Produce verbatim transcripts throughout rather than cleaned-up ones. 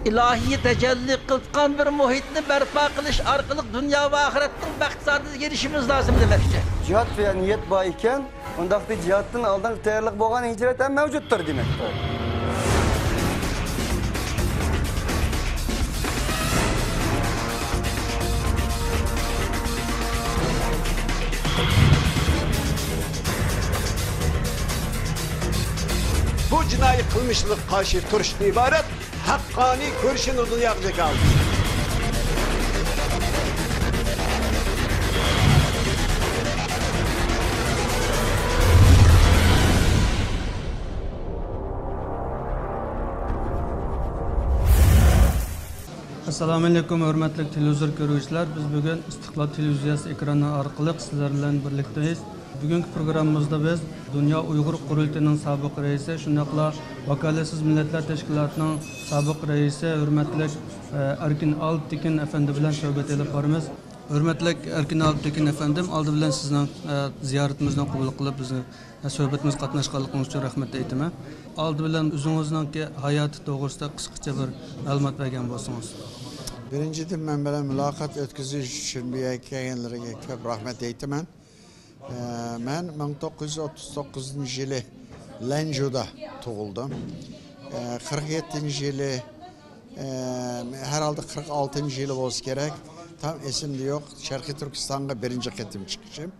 ئىلاھىي تەجەللى قىلىۋاتقان بىر مۇھىتنى بەرپا قىلىش ئارقىلىق دۇنيا ۋە ئاخىرەتنىڭ بەخت سائادىتىگە ئېرىشىشىمىز لازىم دېمەكچى. جىھاد ۋە نىيەت بار ئىكەن، ئۇنداقتا جىھادتىن ئالدىنقى تەييارلىق بولغان ھىجرەت ھەم مەۋجۇتتۇر دېمەكتۇر. بۇ جىنايى قىلمىشلىرىغا قارشى تۇرۇشتىن ئىبارەت ھەققانىي كۈرىشىنى دۇنياغا جاكارلىدى. ئەسسالامۇئەلەيكۇم، ھۆرمەتلىك تېلېۋىزور كۆرگۈچىلەر! بىز بۈگۈن ئىستىقلال تېلېۋىزىيەسى ئېكرانى ئارقىلىق سىلەر بىلەن بىرلىكتىمىز. بۈگۈنكى پروگراممىمىزدا بىز دۇنيا ئۇيغۇر قۇرۇلتىيىنىڭ سابىق رەئىسى، شۇنداقلا ۋاكالەتسىز مىللەتلەر تەشكىلاتىنىڭ سابىق رەئىسى، ھۆرمەتلىك، ئە، ئەركىن ئالپتېكىن ئەپەندى بىلەن سۆھبەت ئېلىپ بارىمىز. ھۆرمەتلىك ئەركىن ئالپتېكىن ئەپەندىم، ئالدى بىلەن سىزنىڭ، ئە، زىيارىتىمىزنى قوبۇل قىلىپ، بىزنى، ئە، سۆھبىتىمىزگە قاتناشقانلىقىڭىز ئۈچۈن رەھمەت ئېيتىمەن. ئالدى بىلەن ئۆزىڭىزنىڭكى ھاياتى توغرىسىدا قىسقىچە بىر مەلۇمات بەرگەن بولسىڭىز. بىرىنچىدىن، مەن بىلەن مۇلاقات ئۆتكۈزۈش ئۈچۈن بۇ يەرگە كەلگەنلىرىگە كۆپ رەھمەت ئېيتىمەن. ئە، مەن مىڭ توققۇز يۈز ئوتتۇز توققۇزىنچى يىلى لەنجۇدا تۇغۇلدۇم. ئە، قىرىق يەتتىنچى يىلى، ئە، ھەرھالدا قىرىق ئالتىنچى يىلى بولسا كېرەك، تام ئېسىمدە يوق، شەرقىي تۈركىستانغا بىرىنچى قېتىم چىقىشىم.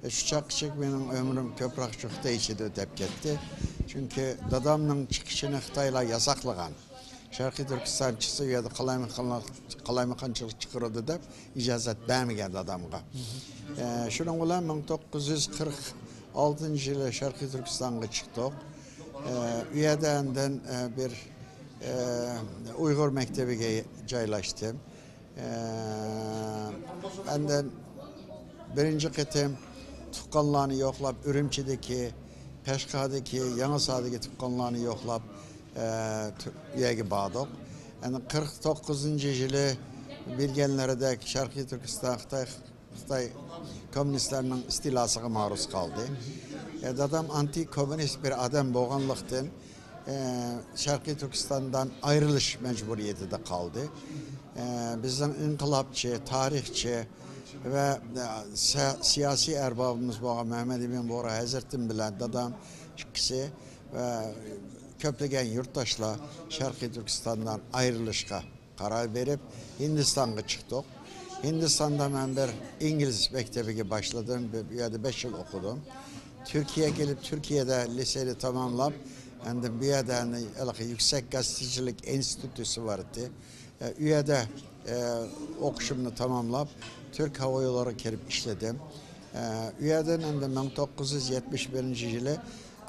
ئە، شۇ چاغقىچە مېنىڭ ئۆمرۈم كۆپرەك شۇ خىتاي ئىچىدە ئۆتەپ كەتتى. چۈنكى دادامنىڭ چىقىشىنى خىتايلار ياساقلىغان. شەرقىي تۈركىستان چىقسا، ئۇ يەردە قالايمىقانلار-، قالايمىقانچىلىق چىقىرىدۇ دەپ ئىجازەت بەرمىگەن دادامغا. ئە، شۇنىڭ بىلەن مىڭ توققۇز يۈز قىرىق ئالتىنچى يىلى شەرقىي تۈركىستانغا چىقتۇق. ئە، ئۇ يەردە ئاندىن، ئە، بىر، ئە، ئۇيغۇر مەكتىپىگە جايلاشتىم. ئە، ئاندىن بىرىنچى قېتىم تۇغقانلارنى يوقلاپ، ئۈرۈمچىدىكى، قەشقەردىكى، يېڭىساردىكى تۇغقانلارنى يوقلاپ، ئە، تۈ-، يەرگە باردۇق. يەنى قىرىق توققۇزىنچى يىلى بىلگەنلىرىدەك شەرقىي تۈركىستان خىتاي، خىتاي كوممۇنىستلارنىڭ ئىستىلاسىغا مەرۇز قالدى. ئە، دادام ئانتىكوممۇنىست بىر ئادەم بولغانلىقتىن، ئە، شەرقىي تۈركىستاندىن ئايرىلىش مەجبۇرىيىتىدە قالدى. ئە، بىزنىڭ ئىنقىلابچى، تارىخچى ۋە، ئە، سە-، سىياسىي ئەربابىمىز بولغان مەمەد ئىبن بۇغرا ھەزرىتىم بىلەن دادام ئىككىسى ۋە كۆپلىگەن يۇرتداشلار شەرقىي تۈركىستاندىن ئايرىلىشقا قارار بېرىپ، ھىندىستانغا چىقتۇق. ھىندىستاندا مەن بىر ئىنگلىز مەكتىپىگە باشلىدىم. بۇ يەردە بەش يىل ئوقۇدۇم. تۈركىيەگە كېلىپ، تۈركىيەدە لىسېنى تاماملاپ، ئاندىن بۇ يەردە ھېلىقى يۈكسەك گازېتچىلىك ئىنستىتۇتى بار ئىدى. ئە، ئۇ يەردە، ئە، ئوقۇشۇمنى تاماملاپ، تۈرك ھاۋا يوللىرىغا كىرىپ ئىشلىدىم. ئە، ئۇ يەردىن ئەمدى مىڭ توققۇز يۈز يەتمىش بىرىنچى يىلى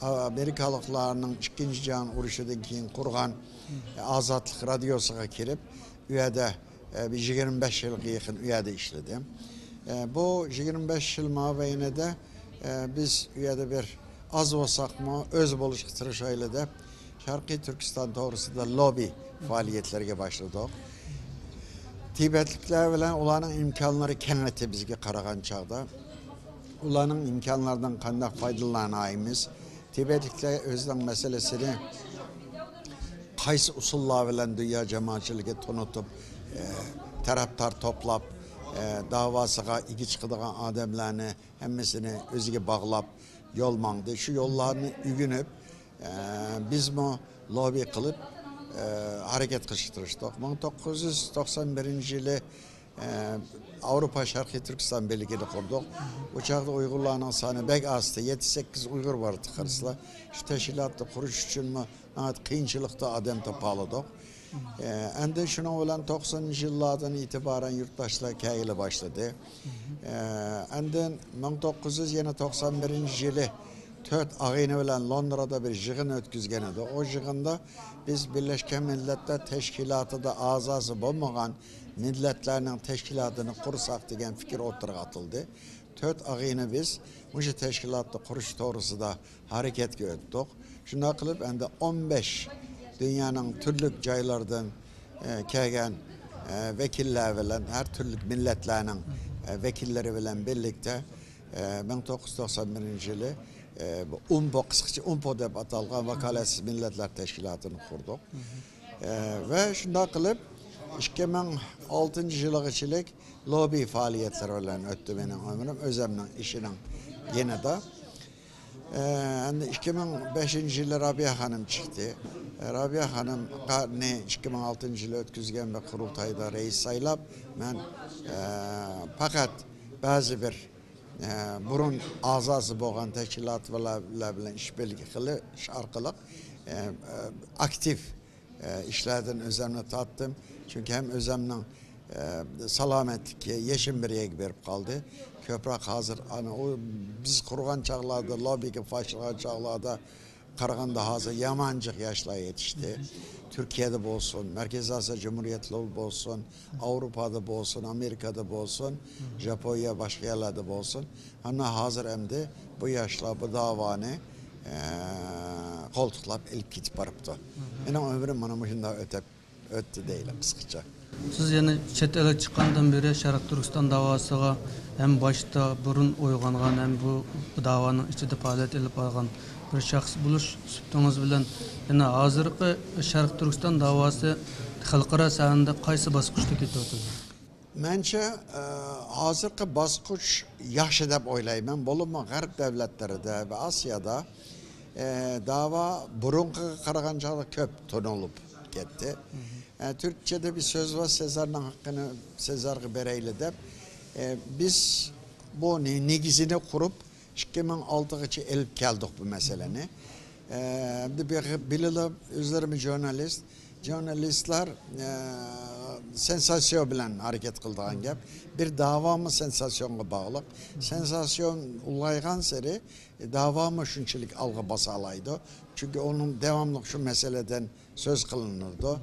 ئامېرىكالىقلارنىڭ ئىككىنچى جاھان ئۇرۇشىدىن كېيىن قۇرغان ئازادلىق رادىيوسىغا كىرىپ، ئۇ يەردە، ئە، بىر يىگىرمە بەش يىلغا يېقىن ئۇ يەردە ئىشلىدىم. ئە، بۇ يىگىرمە بەش يىل مابەينىدە، ئە، بىز ئۇ يەردە بىر ئاز بولساقمۇ ئۆز بولۇشقا تىرىشايلى دەپ، شەرقىي تۈركىستان توغرىسىدا لوببى پائالىيەتلىرىگە باشلىدۇق. تىبەتلىكلەر بىلەن ئۇلارنىڭ ئىمكانلىرى كەڭ ئىدى بىزگە قارىغان چاغدا. ئۇلارنىڭ ئىمكانلىرىدىن قانداق پايدىلىنالايمىز؟ تىبەتلىكلەر ئۆزىنىڭ مەسىلىسىنى قايسى ئۇسۇللار بىلەن دۇنيا جامائەتچىلىكىگە تونۇتۇپ، ئە، تەرەپدار توپلاپ، ئە، داۋاسىغا ئىگە چىقىدىغان ئادەملەرنى ھەممىسىنى ئۆزىگە باغلاپ يول ماڭدى. شۇ يوللارنى ئۆگىنىپ، ئە، بىزمۇ لوببى قىلىپ، ئە، ھەرىكەت قىلىشقا تىرىشتۇق. مىڭ توققۇز يۈز توقسان بىرىنچى يىلى ئە، ئاۋروپا شەرقىي تۈركىستان بىرلىكىنى قۇردۇق. ئۇ چاغدا ئۇيغۇرلارنىڭ سانى بەك ئازدى، يەتتە سەككىز ئۇيغۇر بار ئىدى قارىسىلا. شۇ تەشكىلاتنى قۇرۇش ئۈچۈنمۇ ناھايىتى قىيىنچىلىقتا ئادەم تاپالىدۇق. ئە، ئەمدى شۇنىڭ بىلەن توقسىنىنچى يىللاردىن ئېتىبارەن يۇرتداشلار كەلگىلى باشلىدى. ئە، ئاندىن مىڭ توققۇز يۈز يەنە توقسان بىرىنچى يىلى تۆت ئاغىنە بىلەن لوندوندا بىر يىغىن ئۆتكۈزگەن ئىدۇق. ئۇ يىغىندا بىز بىرلەشكەن مىللەتلەر تەشكىلاتىدا ئەزاسى بولمىغان مىللەتلەرنىڭ تەشكىلاتىنى قۇرساق دېگەن پىكىر ئوتتۇرىغا ئاتىلدى. تۆت ئاغىنە بىز مۇشۇ تەشكىلاتنى قۇرۇش توغرىسىدا ھەرىكەتكە ئۆتتۇق. شۇنداق قىلىپ، ئەمدى ئون بەش دۇنيانىڭ تۈرلۈك جايلىرىدىن، ئە، كەلگەن، ئە، ۋەكىللەر بىلەن، ھەر تۈرلۈك مىللەتلەرنىڭ، ئە، ۋەكىللىرى بىلەن بىرلىكتە، ئە، مىڭ توققۇز يۈز توقسان بىرىنچى يىلى، ئە، بۇ ئۇمپو، قىسقىچە ئۇمپو دەپ ئاتالغان ۋاكالەتسىز مىللەتلەر تەشكىلاتىنى قۇردۇق. ئە، ۋە شۇنداق قىلىپ، ئىككى مىڭ ئالتىنچى يىلىغىچىلىك لوببى پائالىيەتلىرى بىلەن ئۆتتى مېنىڭ ئۆمرۈم، ئۆزۈمنىڭ ئىشىنىڭ يېنىدا. ئە، ئەمدى ئىككى مىڭ بەشىنچى يىلى رابىيە خانىم چىقتى. ئە، رابىيە خانىمنى ئىككى مىڭ ئالتىنچى يىلى ئۆتكۈزگەن بىر قۇرۇلتايدا رەئىس سايلاپ، مەن، ئە، پەقەت بەزى بىر، ئە، بۇرۇن ئەزاسى بولغان تەشكىلات بىلەن، بىلەن ئىشبىرلىكى قىلىش ئارقىلىق، ئە، ئە، ئاكتىپ ئىشلاردىن ئۆزۈمنى تارتتىم. چۈنكى ھەم ئۆزۈمنىڭ، ئە، سالامەتلىكى يېشىم بىر يەرگە بېرىپ قالدى. كۆپرەك ھازىر، ئانا، ئۇ بىز قۇرغان چاغلاردا، لوببىگە باشلىغان چاغلاردا قارىغاندا ھازىر يامان جىق ياشلار يېتىشتى. تۈركىيەدە بولسۇن، مەركىزىي ئاسىيا جۇمھۇرىيەتلىرى بولسۇن، ئاۋروپادا بولسۇن، ئامېرىكادا بولسۇن، ژاپونىيە، باشقا يەرلەردە بولسۇن. ئەمما ھازىر ئەمدى بۇ ياشلار بۇ داۋانى، ئە، قولتۇقلاپ ئېلىپ كېتىپ بارىپتۇ. مېنىڭ ئۆمرۈم مانا مۇشۇنداق ئۆتۈپ، ئۆتتى دەيلى قىسقىچە. سىز يەنە چەت ئەلگە چىققاندىن بېرى شەرقىي تۈركىستان داۋاسىغا ھەم باشتا بۇرۇن ئويغانغان، ھەم بۇ، بۇ داۋانىڭ ئىچىدە پائالىيەت ئېلىپ بارغان بىر شەخس بولۇش سۈپىتىڭىز بىلەن، يەنە ھازىرقى شەرقىي تۈركىستان داۋاسى خەلقئارا سەھنىدە قايسى باسقۇچتا كېتىۋاتىدۇ؟ مەنچە، ئە، ھازىرقى باسقۇچ ياخشى دەپ ئويلايمەن. بولۇپمۇ غەرب دۆلەتلىرىدە ۋە ئاسىيادا، ئە، داۋا بۇرۇنقىغا قارىغان چاغدا كۆپ تونۇلۇپ كەتتى. ئە، تۈركچىدە بىر سۆز بار، سېزارنىڭ ھەققىنى سېزارغا بېرەيلى دەپ. ئە، بىز بۇ نى-، نېگىزىنى قۇرۇپ، ئىككى مىڭ ئالتىغىچە ئېلىپ كەلدۇق بۇ مەسىلىنى. ئە، ئەمدى بىلىلا ئۆزلىرىمۇ ژۇرنالىست. ژۇرنالىستلار، ئە، سېنساتسىيا بىلەن ھەرىكەت قىلىدىغان گەپ. بىر داۋامۇ سېنساتسىيونغا باغلىق. سېنساتسىيون ئۇلغايغانسېرى داۋامۇ شۇنچىلىك ئالغا باسالايدۇ. چۈنكى ئۇنىڭ داۋاملىق شۇ مەسىلىدىن سۆز قىلىنىدۇ.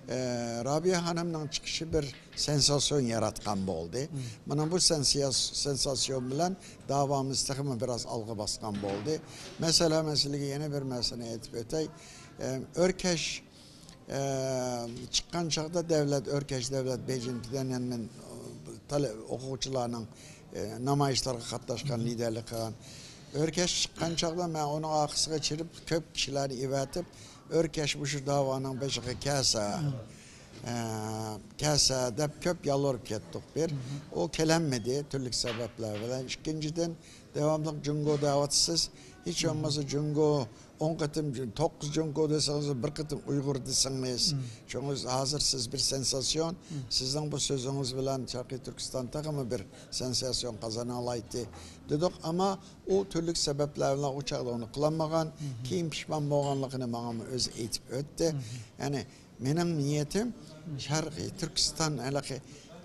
ئە، رابىيە خانىمنىڭ چىقىشى بىر سېنساتسىيون ياراتقان بولدى. مانا بۇ سېنسىياس-، سېنساتسىيون بىلەن داۋامىز تېخىمۇ بىراز ئالغا باسقان بولدى. مەسىلە، مەسىلىگە يەنە بىر مەسىلىنى ئېيتىپ ئۆتەي. ئە، ئۆركەش، ئە، چىققان چاغدا دەۋلەت، ئۆركەش دەۋلەت بېيجىڭدىن، يەنى مەن، ئە، تالە-، ئوقۇغۇچىلارنىڭ، ئە، نامايىشلارغا قاتناشقان، لىدەرلىك قىلغان. ئۆركەش چىققان چاغدا مەن ئۇنىڭ ئارقىسىغا چىرىپ، كۆپ كىشىلەرنى ئەۋەتىپ، ئۆركەش مۇشۇ داۋانىڭ بېشىغا كەلسە، ئە، كەلسە دەپ كۆپ يالۋۇرۇپ كەتتۇق بىر. ئۇ كېلەلمىدى تۈرلۈك سەۋەبلەر بىلەن. ئىككىنچىدىن، داۋاملىق جۇڭگو دەۋاتىسىز. ھېچ بولمىسا جۇڭگو ئون قېتىم، توققۇز جۇڭگو دېسىڭىز، بىر قېتىم ئۇيغۇر دېسىڭىز. شۇڭا ھازىر سىز بىر سېنساتسىيون. سىزنىڭ بۇ سۆزىڭىز بىلەن شەرقىي تۈركىستان تېخىمۇ بىر سېنساتسىيون قازىنالايتتى، دېدۇق. ئەمما ئۇ تۈرلۈك سەۋەبلەر بىلەن ئۇ چاغدا ئۇنى قىلالمىغان، كېيىن پىشمان بولغانلىقىنى ماڭىمۇ ئۆزى ئېيتىپ ئۆتتى. يەنى مېنىڭ نىيىتىم شەرقىي تۈركىستان ھېلىقى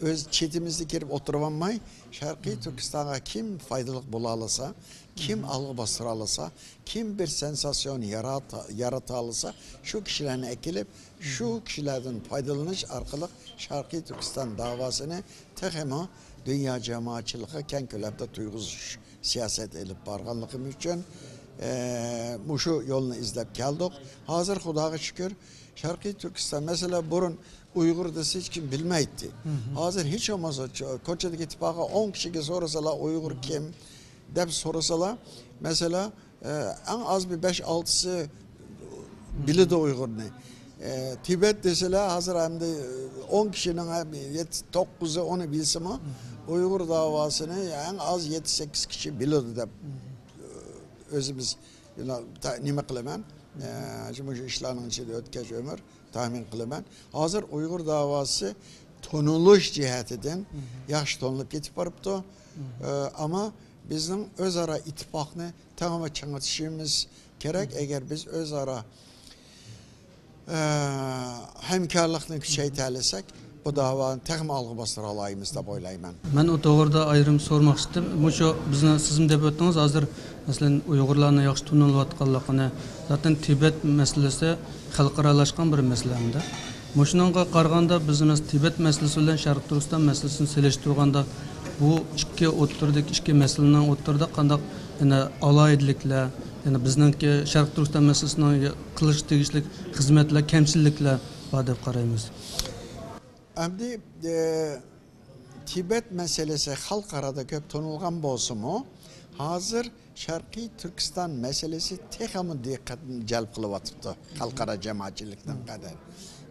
ئۆز چېتىمىزدە كىرىپ ئولتۇرۇۋالماي، شەرقىي تۈركىستانغا كىم پايدىلىق بولالىسا، كىم ئالغا باستۇرالىسا، كىم بىر سېنساتسىيونى يارات-، يارىتالىسا، شۇ كىشىلەرنى ئەكېلىپ، شۇ كىشىلەردىن پايدىلىنىش ئارقىلىق شەرقىي تۈركىستان داۋاسىنى تېخىمۇ دۇنيا جامائەتچىلىكىگە كەڭ كۆلەمدە تۇيغۇزۇش سىياسەت ئېلىپ بارغانلىقىم ئۈچۈن، ئە، مۇشۇ يولنى ئىزدەپ كەلدۇق. ھازىر خۇداغا شۈكۈر، شەرقىي تۈركىستان، مەسىلەن، بۇرۇن ئۇيغۇر دېسە ھېچكىم بىلمەيتتى. ھازىر ھېچ بولمىسا چو-، كوچىدىكى تىپاقا ئون كىشىگە سورىسىلا، «ئۇيغۇر كىم؟» دەپ سورىسىلا، مەسىلەن، ئە، ئەڭ ئاز بىر بەش-ئالتىسى بىلىدۇ ئۇيغۇرنى. ئە، تىبەت دېسىلە، ھازىر ئەمدى ئون كىشىنىڭ ھەم يەتتە، توققۇزى ئۇنى بىلسىمۇ، ئۇيغۇر داۋاسىنى ئەڭ ئاز يەتتە-سەككىز كىشى بىلىدۇ دەپ، ئە، ئۆزىمىز، يەنە تا-، نېمە قىلىمەن؟ ئە، شۇ، مۇشۇ ئىشلارنىڭ ئىچىدە ئۆتكەچ ئۆمۈر، تەخمىن قىلىمەن. ھازىر ئۇيغۇر داۋاسى تونۇلۇش جەھەتتىن ياخشى تونۇلۇپ كېتىپ بارىپتۇ. ئە، ئەمما بىزنىڭ ئۆزئارا ئىتتىپاقنى تېخىمۇ چىڭىتىشىمىز كېرەك. ئەگەر بىز ئۆزئارا، ئە، ھەمكارلىقنى كۈچەيتەلىسەك، بۇ داۋانى تېخىمۇ ئالغا باستۇرالايمىز دەپ ئويلايمەن. مەن ئۇ توغرىدا ئايرىم سورىماقچى ئىدىم. مۇشۇ بىزنىڭ، سىزمۇ دەپ ئۆتتىڭىز، ھازىر، مەسىلەن، ئۇيغۇرلارنىڭ ياخشى تونۇلۇۋاتقانلىقىنى، زاتەن تىبەت مەسىلىسى خەلقئارالاشقان بىر مەسىلە ئەمدى. مۇشۇنىڭغا قارىغاندا، بىز، مەسىلەن، تىبەت مەسىلىسى بىلەن شەرقىي تۈركىستان مەسىلىسىنى سېلىشتۇرغاندا، بۇ ئىككى ئوتتۇرىدىكى، ئىككى مەسىلىنىڭ ئوتتۇرىدا قانداق، يەنە، ئالاھىدىلىكلەر، يەنە بىزنىڭكى شەرقىي تۈركىستان مەسىلىسىنىڭ قىلىشقا تېگىشلىك خىزمەتلەر، كەمچىلىكلەر بار دەپ قارايمىز. ئەمدى، ئە، تىبەت مەسىلىسى خەلقئارادا كۆپ تونۇلغان بولسىمۇ، ھازىر شەرقىي تۈركىستان مەسىلىسى تېخىمۇ دىققەتنى جەلپ قىلىۋاتىپتۇ خەلقئارا جامائەتچىلىكنىڭ قەدەر.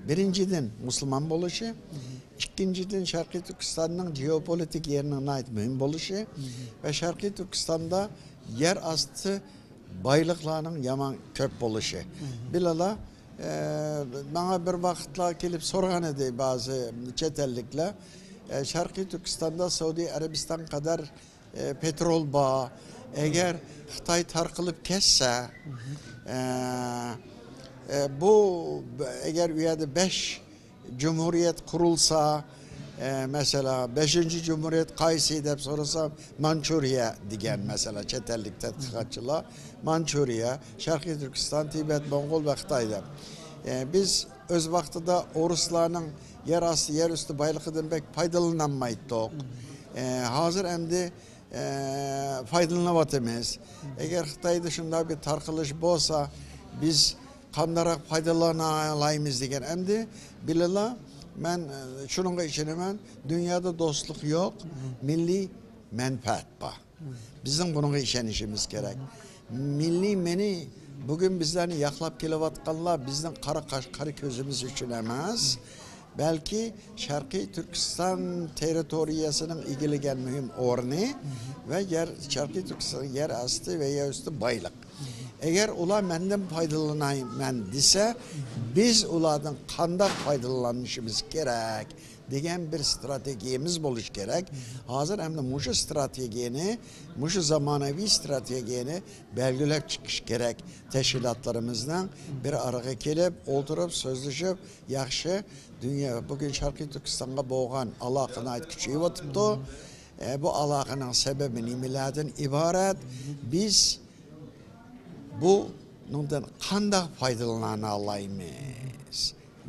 بىرىنچىدىن، مۇسۇلمان بولۇشى، ئىككىنچىدىن، شەرقىي تۈركىستاننىڭ گېئوپولىتىك يېرىنىڭ ناھايىتى مۇھىم بولۇشى ۋە شەرقىي تۈركىستاندا يەر ئاستى بايلىقلارنىڭ يامان كۆپ بولۇشى. بىلەلا، ئە، ماڭا بىر ۋاقىتلار كېلىپ سورىغان ئىدى بەزى چەت ئەللىكلەر، ئە، شەرقىي تۈركىستاندا سەئۇدى ئەرەبىستان قەدەر ئە، پېترول بار. ئەگەر خىتاي تارقىلىپ كەتسە، ئە، ئە، بۇ، ئەگەر ئۇ يەردە بەش جۇمھۇرىيەت قۇرۇلسا، ئە، مەسىلەن، بەشىنچى جۇمھۇرىيەت قايسى دەپ سورىسام، مانچۇرىيە دېگەن، مەسىلەن، چەت ئەللىك تەتقىقاتچىلار مانچۇرىيە، شەرقىي تۈركىستان، تىبەت، موڭغۇل ۋە خىتاي دەپ. ئە، بىز ئۆز ۋاقتىدا ئورۇسلارنىڭ يەر ئاستى، يەر ئۈستى بايلىقىدىن بەك پايدىلىنالمايتتۇق. ئە، ھازىر ئەمدى ئە، پايدىلىنىۋاتىمىز. ئەگەر خىتايدا شۇنداق بىر تارقىلىش بولسا، بىز قانداقراق پايدىلىنالايمىز دېگەن. ئەمدى بىلىلا، مەن، ئە، شۇنىڭغا ئىشىنىمەن، دۇنيادا دوستلۇق يوق، مىللىي مەنپەئەت بار. بىزنىڭ بۇنىڭغا ئىشىنىشىمىز كېرەك. مىللىي مېنى بۈگۈن بىزلەرنى ياقلاپ كېلىۋاتقانلار بىزنىڭ قارا قاش، قارا كۆزىمىز ئۈچۈن ئەمەس، بەلكى شەرقىي تۈركىستان تېررىتورىيەسىنىڭ ئىگىلىگەن مۇھىم ئورنى ۋە يەر، شەرقىي تۈركىستان يەر ئاستى ۋە يەر ئۈستى بايلىق. ئەگەر ئۇلار مەندىن پايدىلىنايمەن دېسە، بىز ئۇلاردىن قانداق پايدىلىنىشىمىز كېرەك دېگەن بىر ئىستراتېگىيەمىز بولۇشى كېرەك. ھازىر ئەمدى مۇشۇ ئىستراتېگىيەنى، مۇشۇ زامانىۋى ئىستراتېگىيەنى بەلگىلەپ چىقىش كېرەك. تەشكىلاتلىرىمىزنىڭ بىر ئارىغا كېلىپ، ئولتۇرۇپ، سۆزلىشىپ، ياخشى، دۇنيا بۈگۈن شەرقىي تۈركىستانغا بولغان ئالاقە ناھايىتى كۈچىيىۋاتىپتۇ. ئە، بۇ ئالاقىنىڭ سەۋەبى نېمىلەردىن ئىبارەت؟ بىز بۇنىڭدىن قانداق پايدىلىنالايمىز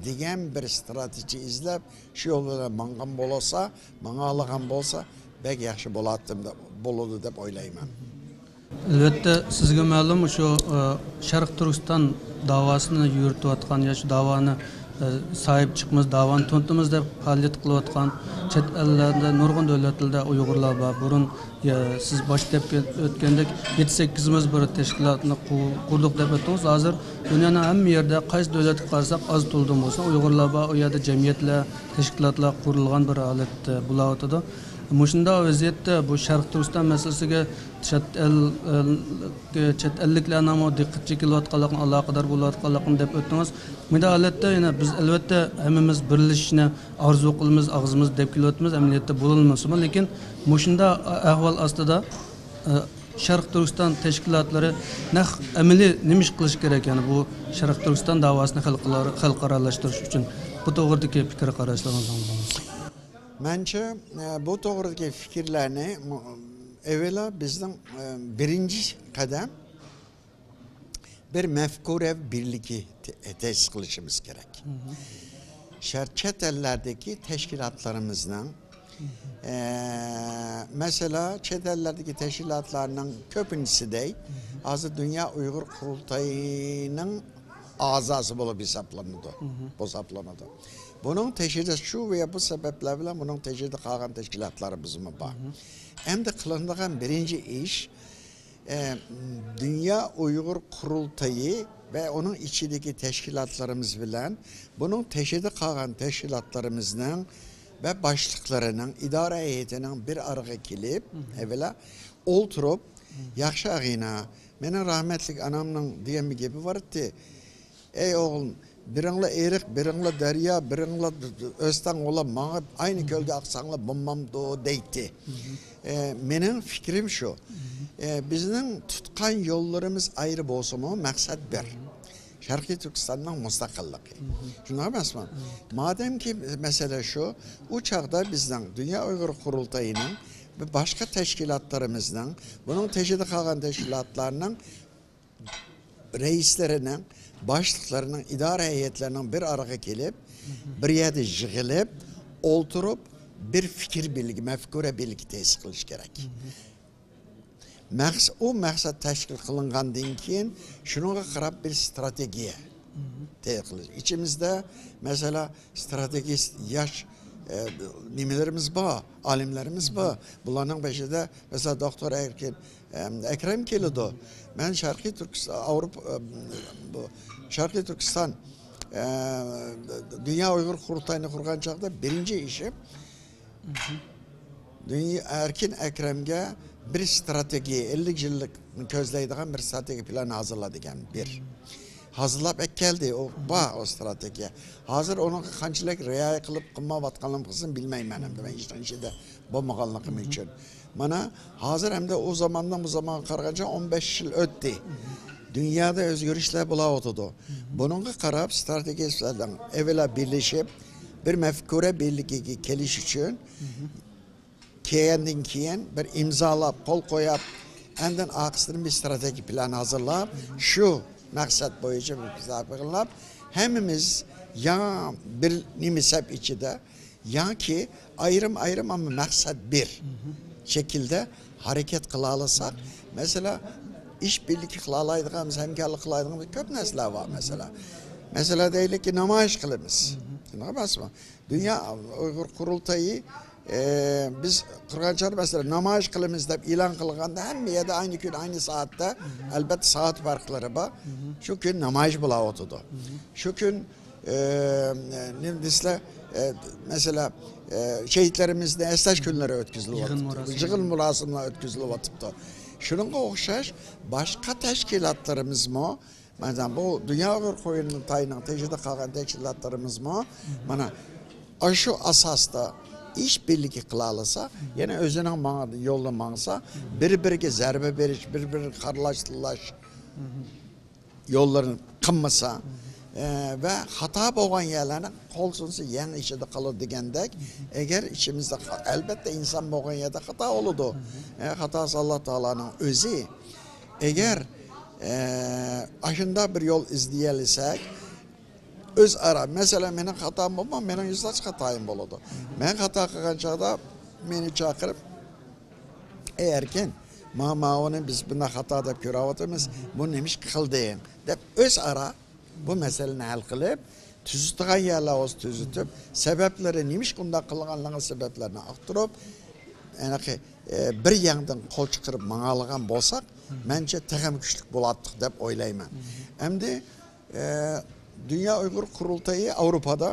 دېگەن بىر ئىستراتېگىيە ئىزدەپ، شۇ يول بىلەن ماڭغان بولسا، ماڭالىغان بولسا، بەك ياخشى بولاتتىم دەپ، بولىدۇ دەپ ئويلايمەن. ئەلۋەتتە، سىزگە مەلۇم، شۇ، ئە، شەرقىي تۈركىستان داۋاسىنى يۈرۈتۈۋاتقان يا شۇ داۋانى، ئە، ساھىب چىقىمىز، داۋانى تونۇتىمىز دەپ پائالىيەت قىلىۋاتقان چەت ئەللەردە، نۇرغۇن دۆلەتلەردە ئۇيغۇرلار بار. بۇرۇن، يا، سىز باشتا دەپ ئۆتكەندەك، يەتتە سەككىزىمىز بىر تەشكىلاتنى قۇ-، قۇردۇق دەپ ئۆتتىڭىز. ھازىر دۇنيانىڭ ھەممە يېرىدە قايسى دۆلەتكە قارىساق، ئاز تولىدىن بولسۇن، ئۇيغۇرلار بار. ئۇ يەردە جەمئىيەتلەر، تەشكىلاتلار قۇرۇلغان بىر ھالەتتە بولاۋاتىدۇ. مۇشۇنداق ۋەزىيەتتە بۇ شەرقىي تۈركىستان مەسىلىسىگە چەت ئەل، ئە، چەت ئەللىكلەرنىڭمۇ دىققىتى چېكىلىۋاتقانلىقىنى، ئالاقىدار بولۇۋاتقانلىقىنى دەپ ئۆتتىڭىز. مۇنداق ھالەتتە يەنە بىز، ئەلۋەتتە، ھەممىمىز بىرلىشىشنى ئارزۇ قىلىمىز، ئاغزىمىزدا دەپ كېلىۋاتىمىز، ئەمەلىيەتتە بولالمىسىمۇ، لېكىن مۇشۇنداق ئەھۋال ئاستىدا، ئە، شەرقىي تۈركىستان تەشكىلاتلىرى نەق ئەمەلىي نېمە ئىش قىلىشى كېرەك؟ يەنى بۇ شەرقىي تۈركىستان داۋاسىنى خەلقئارا-، خەلقئارالاشتۇرۇش ئۈچۈن بۇ توغرىدىكى پىكىر قاراشلىرىڭىزنى ئاڭلىغۇم كېلىدۇ. مەنچە، ئە، بۇ توغرىدىكى پىكىرلەرنى مۇ-، ئەۋۋەلا بىزنىڭ، ئە، بىرىنچى قەدەم بىر مەفكۇرە بىرلىكى تە-، تەسىس قىلىشىمىز كېرەك. شەر-، چەت ئەللەردىكى تەشكىلاتلىرىمىزنىڭ، ئە، مەسىلەن، چەت ئەللەردىكى تەشكىلاتلارنىڭ كۆپىنچىسى دەي، ھازىر دۇنيا ئۇيغۇر قۇرۇلتىيىنىڭ ئەزاسى بولۇپ ھېسابلىنىدۇ. ھېسابلىنىدۇ. بۇنىڭ تېشىدا شۇ ۋە بۇ سەۋەبلەر بىلەن بۇنىڭ تېشىدا قالغان تەشكىلاتلىرىمىزمۇ بار. ئەمدى قىلىنىدىغان بىرىنچى ئىش، ئە، دۇنيا ئۇيغۇر قۇرۇلتىيى ۋە ئۇنىڭ ئىچىدىكى تەشكىلاتلىرىمىز بىلەن بۇنىڭ تېشىدا قالغان تەشكىلاتلىرىمىزنىڭ ۋە باشلىقلىرىنىڭ، ئىدارە ھەيئىتىنىڭ بىر ئارىغا كېلىپ، ئەۋۋەلا ئولتۇرۇپ، ياخشى ئاغىنە، مېنىڭ رەھمەتلىك ئانامنىڭ دېگەن بىر گېپى بار ئىدى. ئەي ئوغلۇم، بىرىڭلار ئېرىق، بىرىڭلار دەريا، بىرىڭلار ئۆستەڭ بولۇپ ماڭىپ، ئاينى كۆلگە ئاقساڭلار بولمامدۇ دەيتتى. ئە، مېنىڭ پىكرىم شۇ. ئە، بىزنىڭ تۇتقان يوللىرىمىز ئايرى بولسىمۇ، مەقسەت بىر. شەرقىي تۈركىستاننىڭ مۇستەقىللىقى. شۇنداق ئەمەسمۇ؟ مادەمكى مەسىلە شۇ، ئۇ چاغدا بىزنىڭ دۇنيا ئۇيغۇر قۇرۇلتىيىنىڭ ۋە باشقا تەشكىلاتلىرىمىزنىڭ، بۇنىڭ تېشىدا قالغان تەشكىلاتلارنىڭ رەئىسلىرىنىڭ، باشلىقلىرىنىڭ، ئىدارە ھەيئەتلىرىنىڭ بىر ئارىغا كېلىپ، بىر يەردە يىغىلىپ، ئولتۇرۇپ، بىر پىكىر بىرلىكى، مەفكۇرە بىرلىكى تەسىس قىلىش كېرەك. مەقس-، ئۇ مەقسەت تەشكىل قىلىنغاندىن كېيىن، شۇنىڭغا قاراپ بىر ئىستراتېگىيە تەييار قىلىش. ئىچىمىزدە، مەسىلەن، ئىستراتېگىست ياش، ئە، نېمىلىرىمىز بار، ئالىملىرىمىز بار. بۇلارنىڭ بېشىدا، مەسىلەن، دوختۇر ئەركىن، ئەم، ئەكرەم كېلىدۇ. مەن شەرقىي تۈركىستان، ئاۋروپا، ئەم، بۇ شەرقىي تۈركىستان، ئە، دۇنيا ئۇيغۇر قۇرۇلتايىنى قۇرغان چاغدا بىرىنچى ئىشىم، دۇنيا، ئەركىن ئەكرەمگە بىر ئىستراتېگىيە، ئەللىك يىللىق كۆزلەيدىغان بىر ئىستراتېگىيە پىلانى ھازىرلا دېگەن بىر. ھازىرلاپ ئەكەلدى، ئۇ بار ئۇ ئىستراتېگىيە. ھازىر ئۇنىڭغا قانچىلىك رىئايە قىلىپ قىلمايۋاتقانلىقىنى بىلمەيمەن ئەمدى، مەن ئىشنىڭ ئىچىدە بولمىغانلىقىم ئۈچۈن. مانا ھازىر ئەمدى ئۇ زاماندىن بۇ زامانغا قارىغانچە ئون بەش يىل ئۆتتى. دۇنيادا ئۆزگىرىشلەر بولاۋاتىدۇ. بۇنىڭغا قاراپ، ئىستراتېگىيەلەرنىڭ ئەۋۋەلا بىرلىشىپ، بىر مەپكۇرە بىرلىكىگە كېلىش ئۈچۈن، كەلگەندىن كېيىن بىر ئىمزالاپ، قول قويۇپ، ئاندىن ئارقىسىدىن بىر ئىستراتېگىيە پىلان ھازىرلاپ، شۇ مەقسەت بويىچە بىر پىلان قىلىپ، ھەممىمىز يا بىر نېمە سەپ ئىچىدە، ياكى ئايرىم-ئايرىم، ئەمما مەقسەت بىر شەكىلدە ھەرىكەت قىلالىساق، مەسىلەن، ئىش بىرلىكى قىلالايدىغان، ھەمكارلىق قىلالايدىغان كۆپ نەرسىلەر بار، مەسىلەن. مەسىلەن، دەيلىكى، نامايىش قىلىمىز. شۇنداق ئەمەسمۇ؟ دۇنيا ئۇيغۇر قۇرۇلتىيى، ئە، بىز قۇرغان چاغدا، مەسىلەن، نامايىش قىلىمىز دەپ ئېلان قىلغاندا، ھەممە يەردە ئاينى كۈن، ئاينى سائەتتە، ئەلبەتتە، سائەت پەرقلىرى بار. شۇ كۈن نامايىش بولاۋاتىدۇ. شۇ كۈن ئە، نېمە دېسىلە، ئە، مەسىلەن، ئە، شېھىتلىرىمىزنى ئەسلەش كۈنلىرى ئۆتكۈزۈلۈۋاتىدۇ. يىغىن مۇراسىملىرى. يىغىن مۇراسىملار ئۆتكۈزۈلۈۋاتىپتۇ. شۇنىڭغا ئوخشاش باشقا تەشكىلاتلىرىمىزمۇ، مەسىلەن، بۇ دۇنيا ئۇيغۇر قۇرۇلتىيىنىڭ تېشىدا قالغان تەشكىلاتلىرىمىزمۇ، مانا، ئاشۇ ئاساستا ئىش بىرلىكى قىلالىسا، يەنە ئۆزىنىڭ ماڭ-، يولىدا ماڭسا، بىر-بىرىگە زەربە بېرىش، بىر-بىرىگە قارىلاش تىللاش يوللىرىنى قىلمىسا، ئە، ۋە خاتا بولغان يەرلەرنى قول سۇنسا يەڭ ئىچىدە قالىدۇ دېگەندەك، ئەگەر ئىچىمىزدە خا-، ئەلبەتتە ئىنسان بولغان يەردە خاتا بولىدۇ. ئە، خاتاسى ئاللا تائالانىڭ ئۆزى. ئەگەر، ئە، ئاشۇنداق بىر يول ئىزدىيەلىسەك، ئۆزئارا، مەسىلەن، مېنىڭ خاتام بولما، مېنىڭ يۈزلەرچە خاتايىم بولىدۇ. مەن خاتا قىلغان چاغدا مېنى چاقىرىپ، ئەي ئەركىن، ما-، ماۋۇنى بىز بۇنداق خاتا دەپ كۆرۈۋاتىمىز، بۇنى نېمىشقا قىلدىڭ؟ دەپ ئۆزئارا بۇ مەسىلىنى ھەل قىلىپ، تۈزىتىدىغان يەرلەر بولسا تۈزىتىپ، سەۋەبلىرى، نېمىشقا ئۇنداق قىلغانلىقىنىڭ سەۋەبلىرىنى ئاختۇرۇپ، ئەنەقى، ئە، بىر يەڭدىن قول چىقىرىپ ماڭالىغان بولساق، مەنچە تېخىمۇ كۈچلۈك بولاتتۇق دەپ ئويلايمەن. ئەمدى، ئە، دۇنيا ئۇيغۇر قۇرۇلتىيى ئاۋروپادا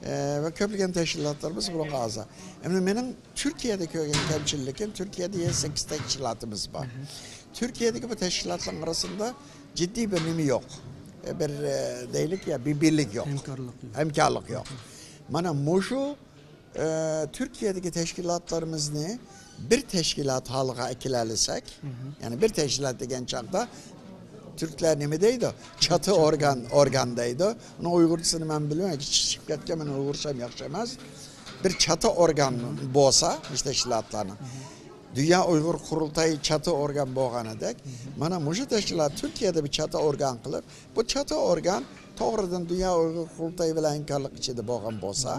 ئە، ۋە كۆپلىگەن تەشكىلاتلىرىمىز بۇنىڭغا ئەزا. ئەمدى مېنىڭ تۈركىيەدە كۆرگەن كەمچىلىكىم، تۈركىيەدە يەنە سەككىز تەشكىلاتىمىز بار. تۈركىيەدىكى بۇ تەشكىلاتلارنىڭ ئارىسىدا جىددىي بىر نېمە يوق. ئە، بىر، ئە، دەيلىك يا، بىر بىرلىك يوق. ھەمكارلىق يوق. ھەمكارلىق يوق. مانا مۇشۇ، ئە، تۈركىيەدىكى تەشكىلاتلىرىمىزنى بىر تەشكىلات ھالىغا ئەكېلەلىسەك، يەنى بىر تەشكىلات دېگەن چاغدا تۈركلەر نېمە دەيدۇ؟ چاتى ئورگان، ئورگان دەيدۇ. ئۇنىڭ ئۇيغۇرچىسىنى مەن بىلمەيمەن، چىقىپ كەتكەن، مېنىڭ ئۇيغۇرچام ياخشى ئەمەس. بىر چاتى ئورگان بولسا، مۇشۇ تەشكىلاتلارنىڭ. دۇنيا ئۇيغۇر قۇرۇلتايى چاتى ئورگان بولغانىدەك، مانا مۇشۇ تەشكىلات تۈركىيەدە بىر چاتى ئورگان قىلىپ، بۇ چاتى ئورگان توغرىدىن دۇنيا ئۇيغۇر قۇرۇلتىيى بىلەن ھەمكارلىق ئىچىدە بولغان بولسا،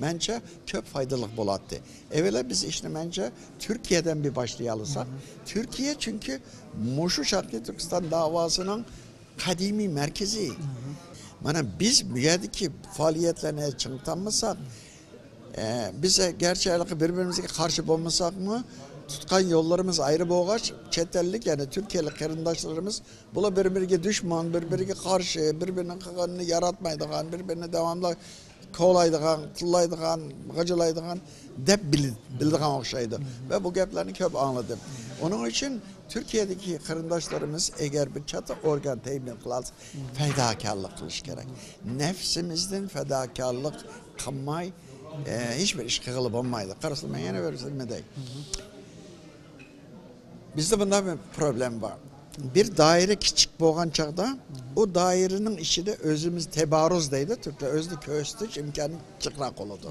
مەنچە كۆپ پايدىلىق بولاتتى. ئەۋۋەلا بىز ئىشنى مەنچە تۈركىيەدىن بىر باشلىيالىساق، تۈركىيە چۈنكى مۇشۇ شەرقىي تۈركىستان داۋاسىنىڭ قەدىمىي مەركىزى. مانا بىز بۇ يەردىكى پائالىيەتلەرنى چىڭىتالمىساق، ئە، بىز گەرچە ھېلىقى بىر-بىرىمىزگە قارشى بولمىساقمۇ، تۇتقان يوللىرىمىز ئايرى بولغاچ، چەت ئەللىك، يەنى تۈركىيەلىك قېرىنداشلىرىمىز، بۇلار بىر-بىرىگە دۈشمەن، بىر-بىرىگە قارشى، بىر-بىرىنىڭ قىلغىنىنى ياراتمايدىغان، بىر-بىرىنى داۋاملىق كولايدىغان، تىللايدىغان، غىجىلايدىغان دەپ بىل-، بىلىدىغان ئوخشايدۇ. ۋە بۇ گەپلەرنى كۆپ ئاڭلىدىم. ئۇنىڭ ئۈچۈن تۈركىيەدىكى قېرىنداشلىرىمىز ئەگەر بىر چاتى ئورگان تەمىن قىلالىسا، پەداكارلىق قىلىش كېرەك. نەپسىمىزدىن پەداكارلىق قىلماي، ئە، ھېچبىر ئىش قىلغىلى بولمايدۇ. قارىسىلە، مەن يەنە بىر نېمە دەي. بىزدە بۇنداق بىر پروبلېما بار. بىر دائىرە كىچىك بولغان چاغدا، ئۇ دائىرىنىڭ ئىچىدە ئۆزىمىز تەبارۇز دەيدۇ، تۈركلەر ئۆزىنى كۆرسىتىش ئىمكانى جىقراق بولىدۇ.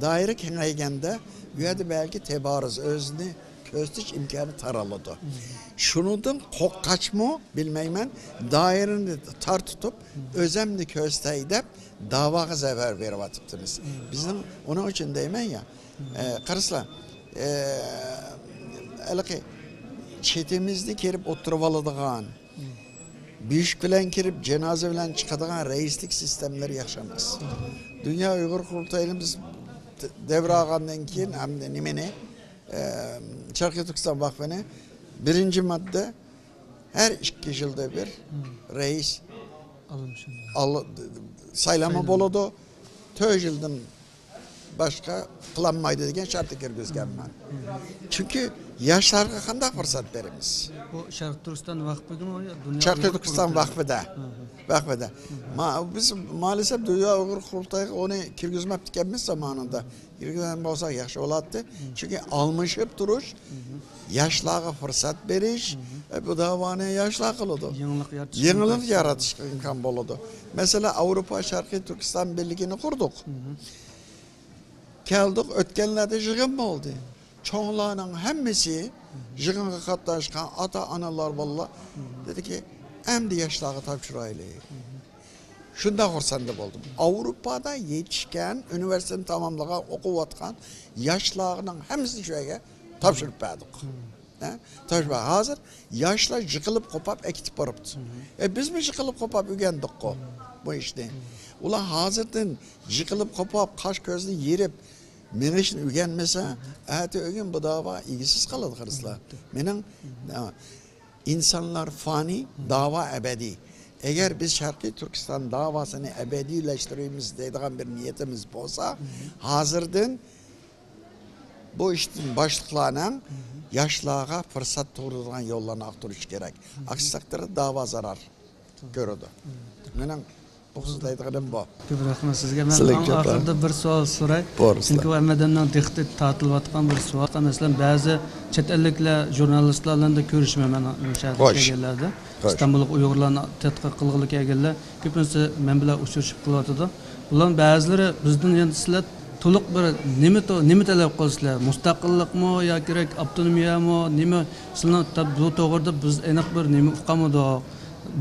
دائىرە كېڭەيگەندە، بۇ يەردە بەلكى تەبارۇز، ئۆزىنى كۆرسىتىش ئىمكانى تارىلىدۇ. شۇنىڭدىن قورققاچمۇ، بىلمەيمەن، دائىرىنى تار تۇتۇپ، ئۆزەمنى كۆرسىتەي دەپ، داۋاغا زەربە بېرىۋاتىپتىمىز. بىزنىڭ، ئۇنىڭ ئۈچۈن دەيمەن يا، ئە، قارىسىلا، ئە، ھېلىقى چېتىمىزنى كىرىپ ئولتۇرۇۋالىدىغان، بۆشۈك بىلەن كىرىپ، جانازا بىلەن چىقىدىغان رەئىسلىك سىستېمىلىرى ياخشى ئەمەس. دۇنيا ئۇيغۇر قۇرۇلتايىنى بىز دەۋر ئالغاندىن كېيىن، ھەمدە نېمىنى، ئە، شەرقىي تۈركىستان ۋەقپىنى بىرىنچى ماددا، ھەر ئىككى يىلدا بىر رەئىس ئالمىشىدۇ. ئال-، سايلامى بولىدۇ. تۆت يىلدىن باشقا قىلالمايدۇ دېگەن شەرتنى كىرگۈزگەنمەن. چۈنكى ياشلارغا قانداق پۇرسەت بېرىمىز؟ بۇ شەرقىي تۈركىستان ۋەقپىگىمۇ يا دۇنيا شەرقىي ئۇيغۇر تۈركىستان قۇرۇلتىيى؟ ۋەقپىدە. ۋەقپىدە. ما-، بىز مائەلەسەپ دۇنيا ئۇيغۇر قۇرۇلتىيىغا ئۇنى كىرگۈزمەپتىكەنمىز زامانىدا. كىرگۈزگەن بولساق ياخشى بولاتتى. چۈنكى ئالمىشىپ تۇرۇش، ياشلارغا پۇرسەت بېرىش، ئە، بۇ داۋانى ياشلار قىلىدۇ. يېڭىلىق يارىتىش يېڭىلىق يارىتىشقا ئىمكان بولىدۇ. مەسىلەن، ئاۋروپا شەرقىي تۈركىستان بىرلىكىنى قۇردۇق. كەلدۇق، ئۆتكەنلەردە يىغىن بولدى. چوڭلارنىڭ ھەممىسى، يىغىنغا قاتناشقان ئاتا-ئانىلار، بالىلار دېدىكى، ئەمدى ياشلارغا تاپشۇرايلى. شۇنداق خۇرسەن بولدۇم. ئاۋروپادا يېتىشكەن، ئۇنىۋېرسىتېتنى تاماملىغان، ئوقۇۋاتقان ياشلارنىڭ ھەممىسىنى شۇ يەرگە تاپشۇرۇپ بەردۇق. ھە؟ تاپشۇرۇپ، ھازىر ياشلار يىقىلىپ قوپاپ ئەكېتىپ بېرىپتۇ. ئە، بىزمۇ يىقىلىپ قوپاپ ئۆگەندۇققۇ بۇ ئىشنى. ئۇلار ھازىردىن يىقىلىپ قوپاپ، قاش كۆزىنى يېرىپ، مېڭىشنى ئۆگەنمىسە، ئەتە ئۆگۈن بۇ داۋا ئىگىسىز قالىدۇ، قارىسىلەر. مېنىڭ، ھە، ئىنسانلار فانىي، داۋا ئەبەدىي. ئەگەر بىز شەرقىي تۈركىستان داۋاسىنى ئەبەدىيلەشتۈرىمىز دەيدىغان بىر نىيىتىمىز بولسا، ھازىردىن بۇ ئىشتىن باشلىقلارنىڭ ياشلارغا پۇرسەت تۇغدۇرىدىغان يوللارنى ئاختۇرۇشى كېرەك. ئاكسى تەقدىردە داۋا زارار كۆرىدۇ. مېنىڭ ئوخشاش دەيدىغىنىم بۇ. كۆپ رەھمەت سىزگە. مەن سىلىگە ئەڭ كۆپ ئاخىرىدا رەھمەت. بىر سوئال سوراي. بورسىلا. چۈنكى بۇ ھەممە ئادەمنىڭ دىققىتى تارتىلىۋاتقان بىر سوئال. مەسىلەن، بەزى چەت ئەللىكلەر ژۇرنالىستلار بىلەن دە كۆرۈشىمەن مەن شەھەردە خوش. كەلگەنلەردە. خوش. ئىستانبۇلغا ئۇيغۇرلارنى تەتقىق قىلغىلى كەلگەنلەر كۆپىنچىسى مەن بىلەن ئۇچرىشىپ قېلىۋاتىدۇ. بۇلارنىڭ بەزىلىرى بىزدىن يەنە سىلەر تولۇق بىر نېمە تو-، نېمە تەلەپ قىلىسىلەر؟ مۇستەقىللىقمۇ ياكى كېرەك ئاپتونومىيەمۇ؟ نېمە؟ سىلەرنىڭ تەپ-، بۇ توغرىدا بىز ئېنىق بىر نېمە ئۇقالمىدۇق.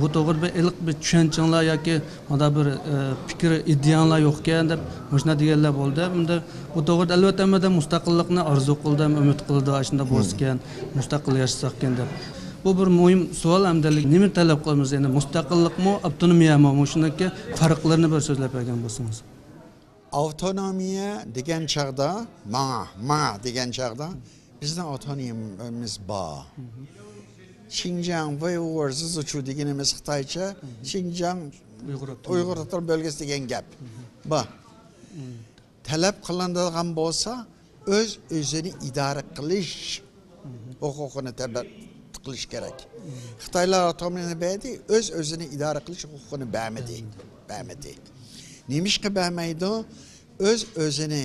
بۇ توغرىدا بىر ئېنىق بىر چۈشەنچىڭلار ياكى مۇنداق بىر، ئە، پىكىر، ئىدىيەڭلار يوقكەن دەپ مۇشۇنداق دېگەنلەر بولدى. ئەمدى بۇ توغرىدا ئەلۋەتتە ھەممە ئادەم مۇستەقىللىقنى ئارزۇ قىلىدۇ، ھەم ئۈمىد قىلىدۇ، ئاشۇنداق بولسىكەن، مۇستەقىل ياشىساقكەن دەپ. بۇ بىر مۇھىم سوئال ئەمدى. نېمە تەلەپ قىلىمىز؟ يەنى مۇستەقىللىقمۇ، ئاپتونومىيەمۇ؟ مۇشۇنىڭكى پەرقلىرىنى بىر سۆزلەپ بەرگەن بولسىڭىز. ئاپتونومىيە دېگەن چاغدا، ماڭا، ماڭا دېگەن چاغدا، بىزنىڭ ئاپتونومىيىمىز بار. شىنجاڭ، ۋېيغۇر، زىزۇچۇ دېگىنىمىز خىتايچە، شىنجاڭ ئۇيغۇر ئاپتونوم. ئۇيغۇر ئاپتونوم بۆلگىسى دېگەن گەپ بار. تەلەپ قىلىنىدىغان بولسا، ئۆز-ئۆزىنى ئىدارە قىلىش ھوقۇقىنى تەلەپ قىلىش كېرەك. خىتايلار ئاپتونومىيەنى بەردى، ئۆز-ئۆزىنى ئىدارە قىلىش ھوقۇقىنى بەرمىدى. بەرمىدى. نېمىشقا بەرمەيدۇ؟ ئۆز-ئۆزىنى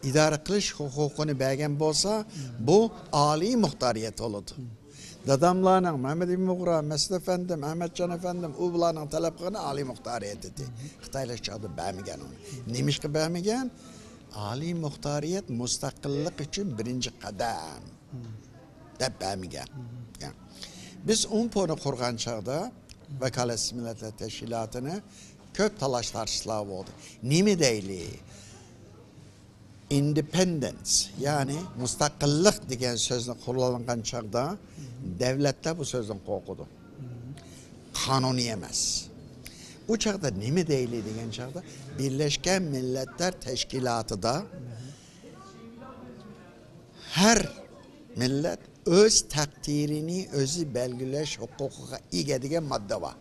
ئىدارە قىلىش ھوقۇقىنى بەرگەن بولسا، بۇ ئالىي مۇختارىيەت بولىدۇ. داداملارنىڭ، مەمەت ئىمىن بۇغرا، مەسئۇد ئەپەندىم، ئەمەتجان ئەپەندىم، ئۇ بۇلارنىڭ تەلەپ قىلغىنى ئالىي مۇختارىيەت ئىدى. خىتايلار چاغدا بەرمىگەن ئۇنى. نېمىشقا بەرمىگەن؟ ئالىي مۇختارىيەت مۇستەقىللىق ئۈچۈن بىرىنچى قەدەم دەپ بەرمىگەن. يا. بىز ئۇمپونى قۇرغان چاغدا، ۋاكالەتسىز مىللەتلەر تەشكىلاتىنى، كۆپ تالاش-تارتىشلار بولدى. نېمە دەيلى؟ ئىندېپېندېنس، يەنى مۇستەقىللىق دېگەن سۆزنى قوللانغان چاغدا دۆلەتلەر بۇ سۆزدىن قورقىدۇ. قانۇنىي ئەمەس. ئۇ چاغدا نېمە دەيلى دېگەن چاغدا، بىرلەشكەن مىللەتلەر تەشكىلاتىدا ھەر مىللەت ئۆز تەقدىرىنى ئۆزى بەلگىلەش ھوقۇقىغا ئىگە دېگەن ماددا بار.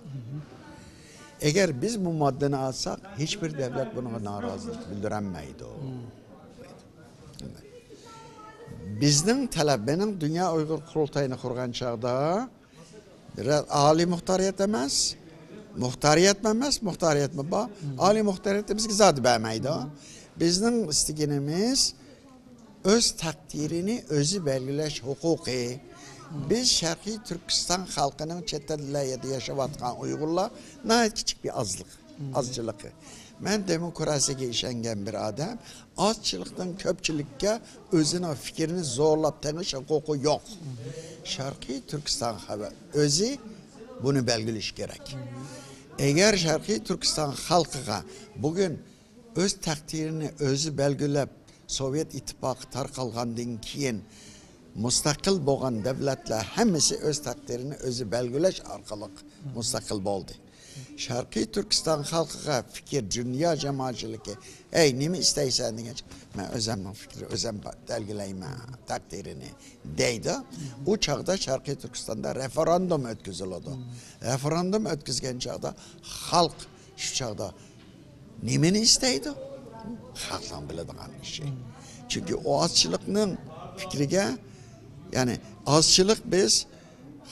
ئەگەر بىز بۇ ماددىنى ئالساق، ھېچبىر دۆلەت بۇنىڭغا نارازىلىق بىلدۈرەلمەيدۇ. بىزنىڭ تەلەپ، مېنىڭ دۇنيا ئۇيغۇر قۇرۇلتايىنى قۇرغان چاغدا، رە-، ئالىي مۇختارىيەت ئەمەس، مۇختارىيەتمۇ ئەمەس، مۇختارىيەتمۇ بار. ئالىي مۇختارىيەت بىزگە زادى بەرمەيدۇ. بىزنىڭ ئىستىگىنىمىز ئۆز تەقدىرىنى ئۆزى بەلگىلەش ھوقۇقى. بىز شەرقىي تۈركىستان خەلقىنىڭ چەت ئەللەردە ياشاۋاتقان ئۇيغۇرلار ناھايىتى كىچىك بىر ئازلىق، ئازچىلىقى. مەن دېموكراتىيەگە ئىشەنگەن بىر ئادەم. ئازچىلىقتىن كۆپچىلىككە ئۆزىنىڭ پىكرىنى زورلاپ تېڭىش ھوقۇقى يوق. شەرقىي تۈركىستان خەلقى ئۆزى بۇنى بەلگىلىشى كېرەك. ئەگەر شەرقىي تۈركىستان خەلقىگە بۈگۈن ئۆز تەقدىرىنى ئۆزى بەلگىلەپ، سوۋېت ئىتتىپاقى تارقالغاندىن كېيىن مۇستەقىل بولغان دۆلەتلەر ھەممىسى ئۆز تەقدىرىنى ئۆزى بەلگىلەش ئارقىلىق مۇستەقىل بولدى. شەرقىي تۈركىستان خەلقىگە پىكىر، دۇنيا جامائەتچىلىكى، «ئەي، نېمە ئىستەيسەن؟» دېگەنچە، «مەن ئۆزەمنىڭ پىكرى، ئۆزەم بەلگىلەيمەن تەقدىرىنى» دەيدۇ. ئۇ چاغدا شەرقىي تۈركىستاندا رېفېراندۇم ئۆتكۈزۈلىدۇ. رېفېراندۇم ئۆتكۈزگەن چاغدا خەلق شۇ چاغدا نېمىنى ئىستەيدۇ؟ خەقنىڭ بىلىدىغان ئىشى. چۈنكى ئۇ ئازچىلىقنىڭ پىكرىگە، يەنى ئازچىلىق بىز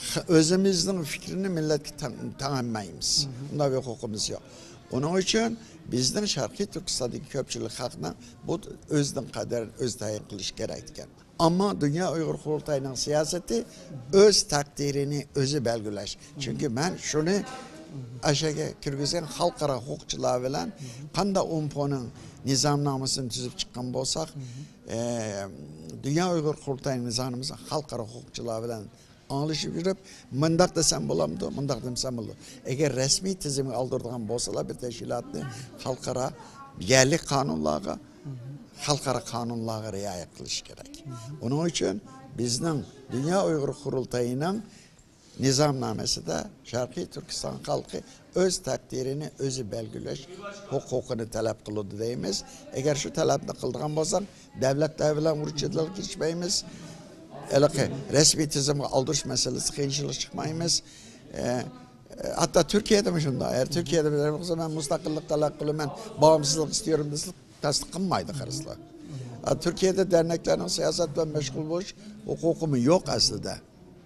خ-، ئۆزىمىزنىڭ پىكرىنى مىللەتكە تاڭ-، تاڭالمايمىز. ئۇنداق بىر ھوقۇقىمىز يوق. ئۇنىڭ ئۈچۈن بىزنىڭ شەرقىي تۈركىستاندىكى كۆپچىلىك خەقنىڭ بۇ ئۆزىنىڭ قەدرىنى ئۆزى تەيىن قىلىشى كېرەك ئىكەن. ئەمما دۇنيا ئۇيغۇر قۇرۇلتىيىنىڭ سىياسىتى ئۆز تەقدىرىنى ئۆزى بەلگىلەش. چۈنكى مەن شۇنى ئەشەگە كىرگۈزگەن خەلقئارا ھوقۇقچىلار بىلەن قانداق ئومپونىڭ نىزامنامىسىنى تۈزۈپ چىققان بولساق، ئە، دۇنيا ئۇيغۇر قۇرۇلتىيىنىڭ نىزامنامىسىنى خەلقئارا ھوقۇقچىلار بىلەن ئاڭلىشىپ يۈرۈپ، مۇنداق دېسەم بولامدۇ، مۇنداق دېمىسەم بولىدۇ. ئەگەر رەسمىي تىزىمغا ئالدۇرىدىغان بولسىلا بىر تەشكىلاتنى، خەلقئارا، يەرلىك قانۇنلارغا، خەلقئارا قانۇنلارغا رىئايە قىلىش كېرەك. ئۇنىڭ ئۈچۈن بىزنىڭ دۇنيا ئۇيغۇر قۇرۇلتىيىنىڭ نىزامنامىسىدە شەرقىي تۈركىستان خەلقى ئۆز تەقدىرىنى ئۆزى بەلگىلەش ھوقۇقىنى تەلەپ قىلىدۇ دەيمىز. ئەگەر شۇ تەلەپنى قىلىدىغان بولساق، دۆلەتلەر بىلەن ئۇرۇش جېدەلگە كىرىشمەيمىز. ھېلىقى رەسمىي تىزىمغا ئالدۇرۇش مەسىلىسىدە قىيىنچىلىق چىقمايمىز. ئە، ئە، ھەتتا تۈركىيەدىمۇ شۇنداق. ئەگەر تۈركىيەدە بىر بولسا، «مەن مۇستەقىللىق تەلەپ قىلىمەن، باغىمسىزلىق ئىستىيورۇم» دېسە، تەستىق قىلمايدۇ قارىسىلەر. ئە، تۈركىيەدە دەرنەكلەرنىڭ سىياسەت بىلەن مەشغۇل بولۇش ھوقۇقىمۇ يوق ئەسلىدە.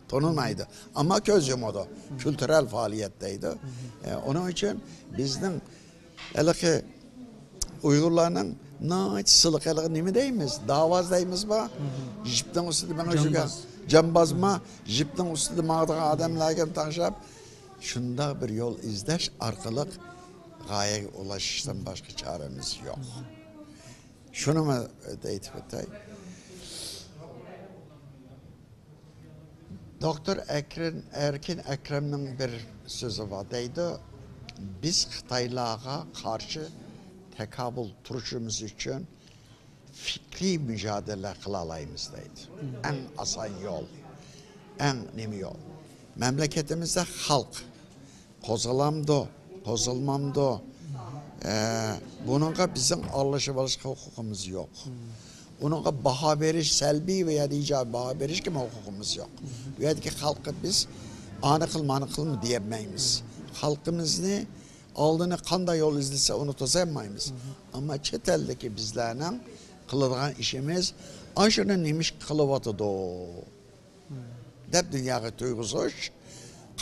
تونۇلمايدۇ. ئەمما كۆز يۇمىدۇ. كۈلتۈرەل پائالىيەت دەيدۇ. ئە، ئۇنىڭ ئۈچۈن بىزنىڭ ھېلىقى ئۇيغۇرلارنىڭ ناھايىتى سىلىق، ھېلىقى نېمە دەيمىز؟ داۋاز دەيمىزما؟ جىپنىڭ ئۈستىدە مېڭىش، جامباز. جامبازما؟ جىپنىڭ ئۈستىدە ماڭىدىغان ئادەملەرگە تەڭشەپ، شۇنداق بىر يول ئىزدەش ئارقىلىق غايەگە ئۇلىشىشتىن باشقا چارىمىز يوق. شۇنىمۇ ئېيتىپ ئۆتەي. دوكتور ئەكرىن، ئەركىن ئەكرەمنىڭ بىر سۆزى بار دەيدۇ، «بىز خىتايلارغا قارشى تاكابۇل تۇرۇشىمىز ئۈچۈن پىكرىي مۇجادىلە قىلالايمىز» دەيدۇ. ئەڭ ئاسان يول، ئەڭ نېمە يول؟ مەملىكىتىمىزدە خەلق قوزغىلامدۇ، قوزغىلمامدۇ؟ ئە، بۇنىڭغا بىزنىڭ ئارىلىشىۋالىشقا ھوقۇقىمىز يوق. ئۇنىڭغا باھا بېرىش، سەلبىي ۋە يا ئىجابىي باھا بېرىشكىمۇ ھوقۇقىمىز يوق. بۇ يەردىكى خەلققە بىز ئانى قىل، مانى قىلما دېيەلمەيمىز. خەلقىمىزنى ئالدىنى قانداق يول ئىزدىسە، ئۇنى توسالمايمىز. ئەمما چەت ئەلدىكى بىزلەرنىڭ قىلىدىغان ئىشىمىز، ئاشۇنى نېمىشقا قىلىۋاتىدۇ؟ دەپ دۇنياغا تويغۇزۇش،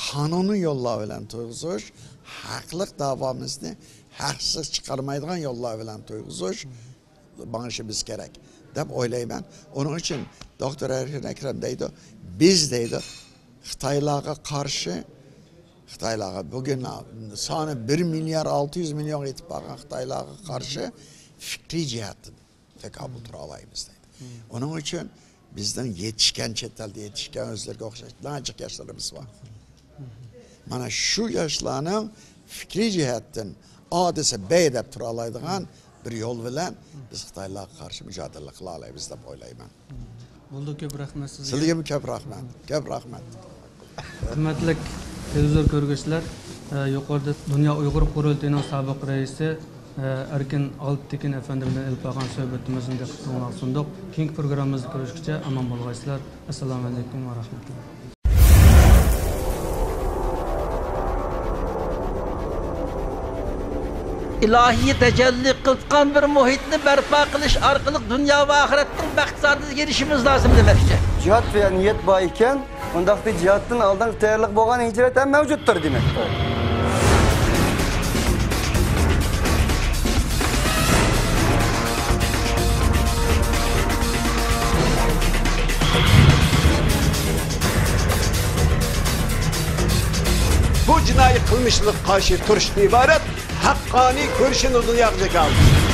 قانۇنىي يوللار بىلەن تويغۇزۇش، ھەقلىق داۋامىزنى ھەقسىز چىقارمايدىغان يوللار بىلەن تويغۇزۇش، ماڭىشىمىز كېرەك دەپ ئويلايمەن. ئۇنىڭ ئۈچۈن دوكتور ئەركىن ئەكرەم دەيدۇ، بىز دەيدۇ، خىتايلارغا قارشى، خىتايلارغا بۈگۈن سانى بىر مىليار ئالتە يۈز مىليونغا يېتىپ بارغان خىتايلارغا قارشى پىكرىي جەھەتتىن تاكابۇل تۇرالايمىز دەيدۇ. ئۇنىڭ ئۈچۈن بىزنىڭ يېتىشكەن، چەت ئەلدە يېتىشكەن، ئۆزلىرىگە ئوخشاش ناھايىتى جىق ياشلىرىمىز بار. مانا شۇ ياشلارنىڭ پىكرىي جەھەتتىن ئا دېسە بەي دەپ تۇرالايدىغان بىر يول بىلەن بىز خىتايلارغا قارشى مۇجادىلە قىلالايمىز دەپ ئويلايمەن. بولدى، كۆپ رەھمەت سىزگە. سىزگىمۇ كۆپ رەھمەت. كۆپ رەھمەت. ھۆرمەتلىك تېلېۋىزور كۆرگۈچىلەر، ئە، يۇقىرىدا دۇنيا ئۇيغۇر قۇرۇلتىيىنىڭ سابىق رەئىسى، ئە، ئەركىن ئالپتېكىن ئەپەندى بىلەن ئېلىپ بارغان سۆھبىتىمىزنى دىققىتىڭلارغا سۇندۇق. كېيىنكى پروگراممىمىزدا كۆرۈشكىچە ئامان بولغايسىلەر. ئەسسالامۇئەلەيكۇم ۋە رەھمەتۇللا. ئىلاھىي تەجەللى قىلىۋاتقان بىر مۇھىتنى بەرپا قىلىش ئارقىلىق دۇنيا ۋە ئاخىرەتنىڭ بەخت سائادىتىگە ئېرىشىشىمىز لازىم دېمەكچى. جىھاد ۋە نىيەت بار ئىكەن، ئۇنداقتا جىھادتىن ئالدىنقى تەييارلىق بولغان ھىجرەت ھەم مەۋجۇتتۇر دېمەكتۇر. بۇ جىنايى قىلمىشلىققا قارشى تۇرۇشتىن ئىبارەت ھەققانىي كۈرىشىنى دۇنياغا جاكارلىدى.